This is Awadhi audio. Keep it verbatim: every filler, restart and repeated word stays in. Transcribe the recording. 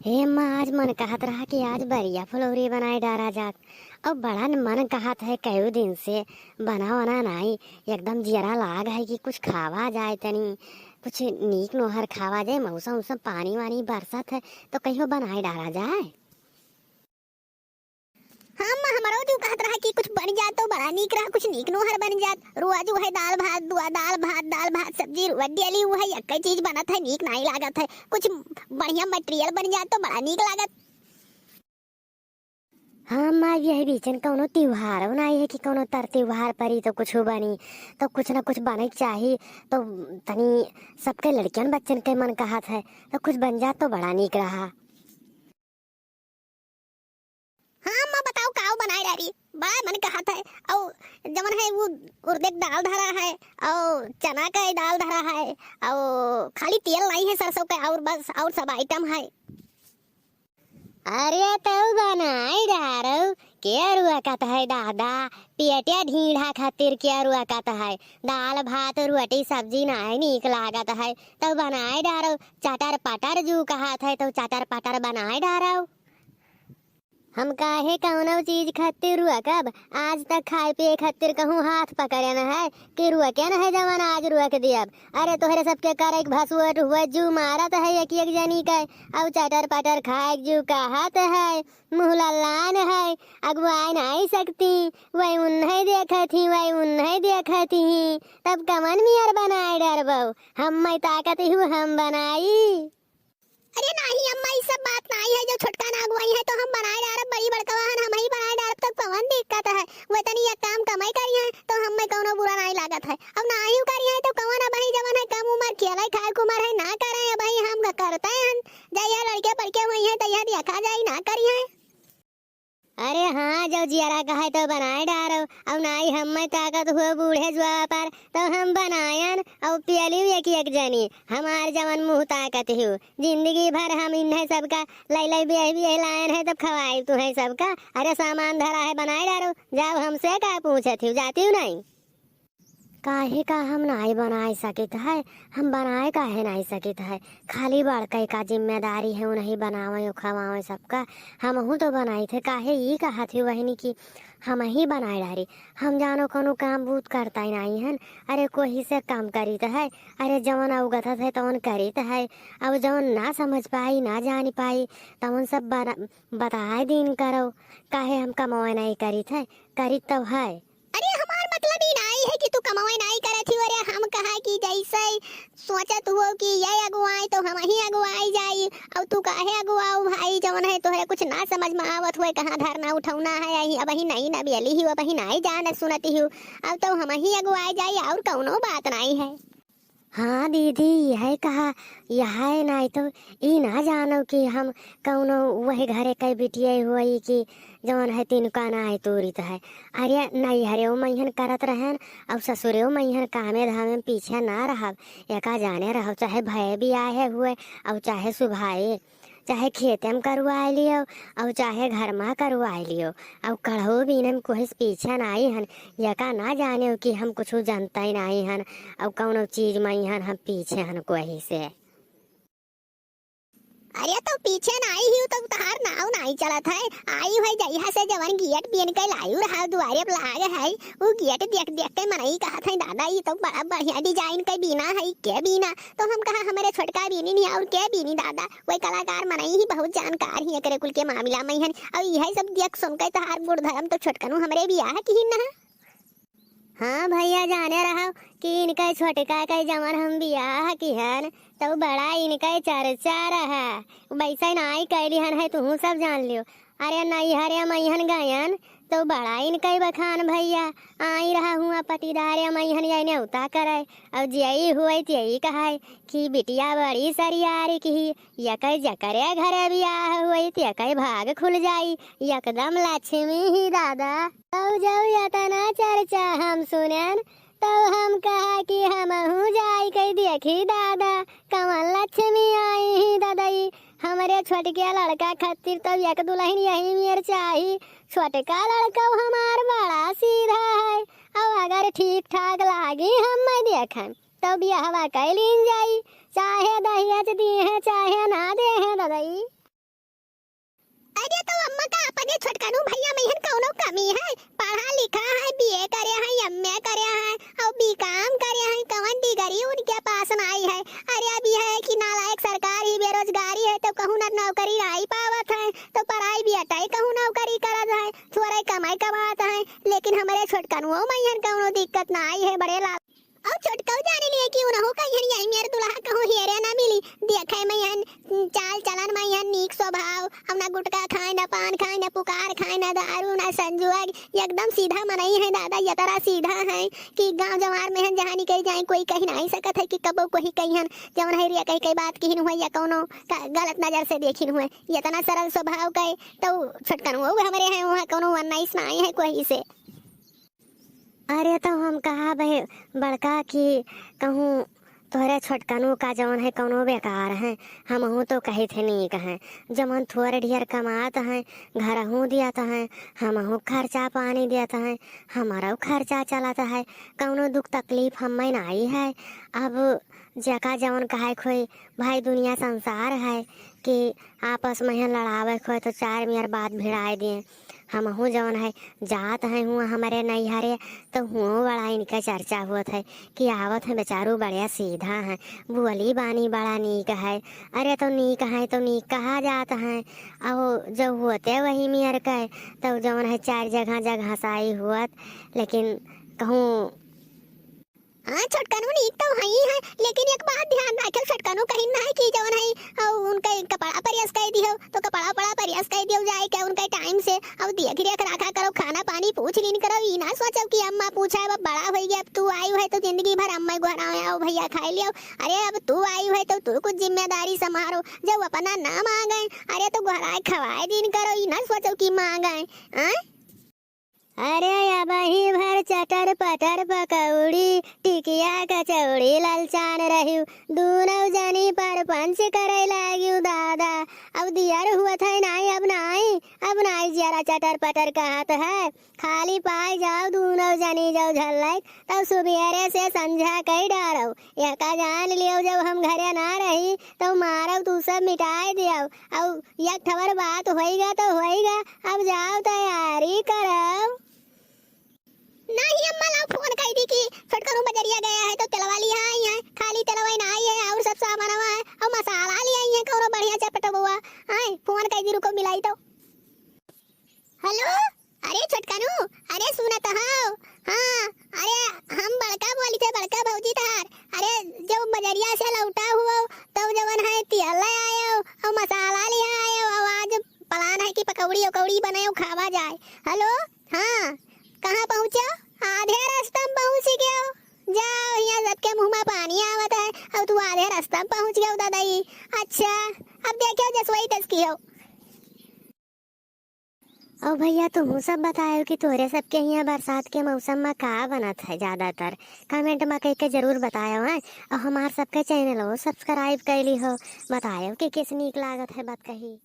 हे अम्मा, आज मन कहत रहा कि आज बरिया फुलौरी बनाए डारा जात। अब बड़ा मन कहत है, कयू दिन से बना वना नाई, एकदम जियरा लाग है कि कुछ खावा जाए तनी, कुछ नीक नोहर खावा जाए, मौसम उसम पानी वानी बरसत है तो कहियो बनाए डारा जाए। हाँ अम्मा, हमरो जू कहत रहा कि कुछ बन जात तो बड़ा नीक रहा, कुछ नीक नोहर बन जात। रोज उहै दाल भात, दुआ दाल भात, दाल भात सब्जी, रोज डेली उहै एक्कै चीज बनत है, नीक नाई लागत है। कुछ बढ़िया material बन जात तो बड़ा नीक लागत। हाँ अम्मा, यही बीचन कौनो त्योहार नाई है कि कौनो तर त्योहार परी तो कुछ बनी, तो कुछ ना कुछ बने के चाही। तो तनी सबके लड़कियन बच्चन के मन कहत है तो कुछ बन जात तो बड़ा नीक रहा। हाँ अम्मा, बताओ काव बनाए डारी, बड़ा मन कहत है। और जवन है वो उर्दे के दाल धरा है, और चना का दाल धरा है, और खाली तेल नाई है सरसों का, और बस, और सब item है। अरे तौ बनाए डारौ, के रुआ कहत है दादा, पेटिया ढीढ़ा खातिर के रुआ कहत है, दाल भात रोटी सब्जी नाई नीक लागत है, तौ बनाए डारौ, चटर पटर जू कहत है तौ चटर पटर बनाए डारौ। हम काहे कौनो चीज खातिर रुअकब? आज तक खाए पिए खातिर कहूँ हाथ पकड़े न है कि रुअके न है जवन आज रुअक दियब। अरे तोहरे सबके करे के भसुअट हुए जू मारत है एक एक जनी के, अउ चटर पटर खाए के जू कहत है, मुँह लल्लान है, अगुआए नाई सकती, वही उन्हें देखत ही, वही उन्हें देखत ही, तब कवन मियर बनाए डरबौ? हम मैं ताकत हूँ, हम बनाई। अरे नाही अम्मा, ई सब बात नाही है, जो छोटका ना अगुवाई है तो हम बनाए डारब, बड़ी बड़कवा हन, हम ही बनाए डारब, तो कवन दिक्कत है? वो तनी एक काम कमाई करी है तो हम में कौनो बुरा नाही लागत है। अब नाही करी है तो कवन, अब ही जवन है कम उम्र, खेले खाए के उम्र है, ना करे, अब ही हम क-, करते हैं, जइया लड़के पड़के हुई है तइया देखा जाई, ना करी है। अरे हाँ, जब जियरा कहे तो बनाए डारो, अउ नाई हम्मे ताकत हुए बूढ़े जुआ पर, तो हम बनायन अउ पियलियो एक एक जनी। हमार जवन मुँह ताकत हो, जिंदगी भर हम इन्हें सबका लै लै बियह बियह लायन है, तब खवाई तू है सबका। अरे सामान धरा है बनाए डारो, जाओ हमसे का पूछत हो, जाती हूँ नहीं। काहे का हम नाई बनाए सकित है? हम बनाए काहे नाई सकित है? खाली बड़कई का जिम्मेदारी है, उन्हीं बनावे, खवावे सबका। हमहू तो बनाई थे, काहे ई कहत ही बहिनी कि हम ही बनाए डारी? हम जानो कोनो काम बूत करता ही नाई हन। अरे कोही से काम करित है, अरे जवन अवगत है तवन करित है। अब जवन ना समझ पाई, ना जान पाई, तवन सब बना-, बताए दीन करो। काहे हम कमावे नाई करित है? करित तो है। अरे हमार मतलब ई नाई है कि तू कमावे नाई करत ही। अरे हम कहा कि जैसे सोचत हुओ कि ये अगुआई तो हम ही अगुआई जाई, अउ तू काहे अगुआओ भाई, जवन है तोहरे कुछ ना समझ में आवत हुए, कहाँ धरना उठौना है, अही अब ही नई नबियली ही, अब ही नाई जान सुनत ही, अब तो हम ही अगुआई जाई, और कौनो बात नाई है। हाँ दीदी, यह कहा, यह है नाई तो ई ना जानो कि हम कौनो वही घरे के बिटिया हुई कि जवन है तिनका नाई तोरित है। अरे नैहरेओ मैहन करत रहन, अउ ससुरेओ मैहन कामे धामे में पीछे ना रहब। एका जाने रहब, चाहे भय बियाहे हुए, अउ चाहे सुभाए, चाहे खेते में करवाए लियो, अउ चाहे घर में करवाए लियो, अउ कढ़ो बीने में कोहिस पीछे नाई हन। एका ना जाने कि हम कुछ जानते ही नाई हन, अउ कौनो चीज मैहन हम पीछे हन कोही से। अरे तो पीछे नाई ही तो तहार नाव नाई चलत है। आई है जइहा से जवन गियट बीन के लायू रहा दुआरे पे लाग है, उ गियट देख देख के मनई कहत है, दादा ई तो बड़ा बढ़िया design के बीना है, के बीना? तो हम कहा हमरे छोटका बीनी नहीं और के बीनी दादा, वही कलाकार मनई ही बहुत जानकार ही एकरे कुल के मामला में हन। और यही सब देख सुन के तहार बूढ़ धर्म तो छोटकनू हमरे बियाह की ही ना। हाँ भैया, जाने रहो कि इनके छोटका के जवन हम बियाह किहन, तो बड़ा इनके चर्चा रहा। वैसे नाई कैली हन है, तुहू सब जान लियो। अरे नैहरे मैहन गयन, तो बड़ा इनके बखान भैया। आई रहा हुआ पटीदारे मैहन ये न्योता करे, और जेई हुए तेई कहाए कि बिटिया बड़ी सरियारी की ही, यकै जकरे घरे बियाह हुई, तेकै भाग खुल जाई, एकदम लक्ष्मी ही दादा। तौ जौ यतना चर्चा हम सुनन, तौ हम कहा कि हमहू जाई के देखी दादा, कवन लक्ष्मी आई ही ददई। हमरे छोटके लड़का खातिर तौ एक दुलहिन यही मेर चाही। छोटका लड़का हमार बड़ा सीधा है, और अगर ठीक ठाक लागी हम मैं देखन, तौ बियाहवा कैलीन जाई, चाहे दहेज दिहे, चाहे ना देहे ददई। अम्मा का अपने छोटकनू भइया मइहन कउनो कमी है? पढ़ा लिखा है, बीए करे है, एमए करे है, अउ बीकॉम करे है, कवन डिग्री उनके पास नाई है? अरे अब यह है कि नालायक सरकार ही बेरोजगारी है, तो कहूँ न नौकरी नाई पावत है, तो पढ़ाई भी अटाई कहूँ नौकरी करत है, थोड़े कमाई कमात है, लेकिन हमरे छोटकनुओ मइहन कउनो दिक्कत नाई है बड़े लाल। अउ छोटकऊ जाने लिए कि उनहु का इहन यही मेर दुल्हा कहूँ हेरे ना मिली। देखे मइहन चाल चलन मइहन नीक स्वभाव, हम ना गुटखा खाए, ना पान खाए, ना पुकार खाए, ना दारू, ना संजुआ, एकदम सीधा मनई है दादा, यतरा सीधा है कि गाँव जवार मइहन जहाँ निकल जाए कोई कही नाई सकत है कि कबो कोई कहिहन जवन है रे कही कई बात किहिन हुए या कउनो का गलत नजर से देखिन हुए, यतना सरल स्वभाव के तो छोटकन वो हमरे हैं, वहाँ कउनो उन्नीस नाई है कोई से। अरे तो हम कहा बे बड़का कि कहूँ तोहरे छोटकनू का जवन है कउनो बेकार है, हमहू तो कहित है नीक है, जवन थोर ढेर कमात है, घरहू दियत है, हमहू खर्चा पानी देत है, हमारो खर्चा चलत है, कउनो दुख तकलीफ हमें नाई है। अब जेका जवन कहे खोई भाई दुनिया संसार है कि आपस में यहाँ लड़ावे खोई तो चार मियर बात भिड़ाए दिए। हमहू जवन है जात है हुआ हमरे नैहरे, तो हुआ बड़ा इनका चर्चा होत है कि आवत है बेचारू बड़े सीधा है, बोली बानी बड़ा नीक है। अरे तो नीक है तो नीक कहा जात है, अहो जब होते वही मियर के तो जवन है चार जगह जगह साई हुअत, लेकिन कहूँ हाँ, छोटकनू नीक तो हई है, लेकिन एक बात ध्यान राखेउ, छोटकनू कहिन ना है कि जवन है, अउ उनके कपड़ा प्रेस कर दियो, तो कपड़ा उपड़ा प्रेस कर दियो जाए के उनके टाइम से, अउ देख रेख राखा करो, खाना पानी पूछ लीन करो, ई ना सोचो कि अम्मा पूछा, अब बड़ा होई गया, अब तू आई है तो जिंदगी भर अम्मा गोहरावे, आओ भइया खाए लियो, अरे अब तू आई है तो तू कुछ जिम्मेदारी संभारो, जब अपना ना मांगे, अरे तो गोहराए खवाए दीन करो, ई ना सोचो कि मांगे, हाँ? अरे अबही भर चटर पटर पकौड़ी, टिकिया कचौड़ी ललचान रहिउ। दूनौ जनी परपंच करै लागिउ दादा। अब दियर हुअत है नाई, अब नाई, अब नाई जियरा चटर पटर कहत है। खाली पाई जाओ दूनौ जनी जौ झल्लैक, तब सुबेरे से संझा कई डारौ। यहका जान लियो जब हम घरे ना रही, तौ मारौ तू सब मिटाए दियो। अउ एक ठवर बात होइगा तो होइगा, अब जाओ तैयारी करो। नाही अम्मा, लाओ फोन कई दी कि छोटकनू बजरिया गया है तो तेलवा लिया आई है, खाली तेलवा ही ना आई है और सब सामानवा है और मसाला लिया आई है कौनो बढ़िया चटपट बउआ। आए फोन कई दी, रुको मिलाई तो। हेलो, अरे छोटकनू, अरे सुनत हो? हाँ, अरे हम बड़का बोली थे, बड़का भौजी तहार। अरे जब बजरिया से लौटा हुआ तो जवन है तेल ले आयो और मसाला ले आयो और आज प्लान है कि पकौड़ी उकौड़ी बनायो खावा जाए। हेलो, हाँ, कहाँ पहुँचो? आधे रास्ता में पहुँच गयो। जाओ, यहाँ सबके मुँह में पानी आवत है और तू आधे रास्ता में पहुँच गयो दादा ई। अच्छा, अब देखो जसवई तस की हो। ओ भइया, तुहू सब बतायो कि तोरे सबके हियाँ बरसात के मौसम में का बनत है ज्यादातर? कमेंट में कह के जरूर बतायो, हैं? और हमार सबके चैनलो सब्सक्राइब कैली हो, बतायो कि किस नीक लागत है बात कही।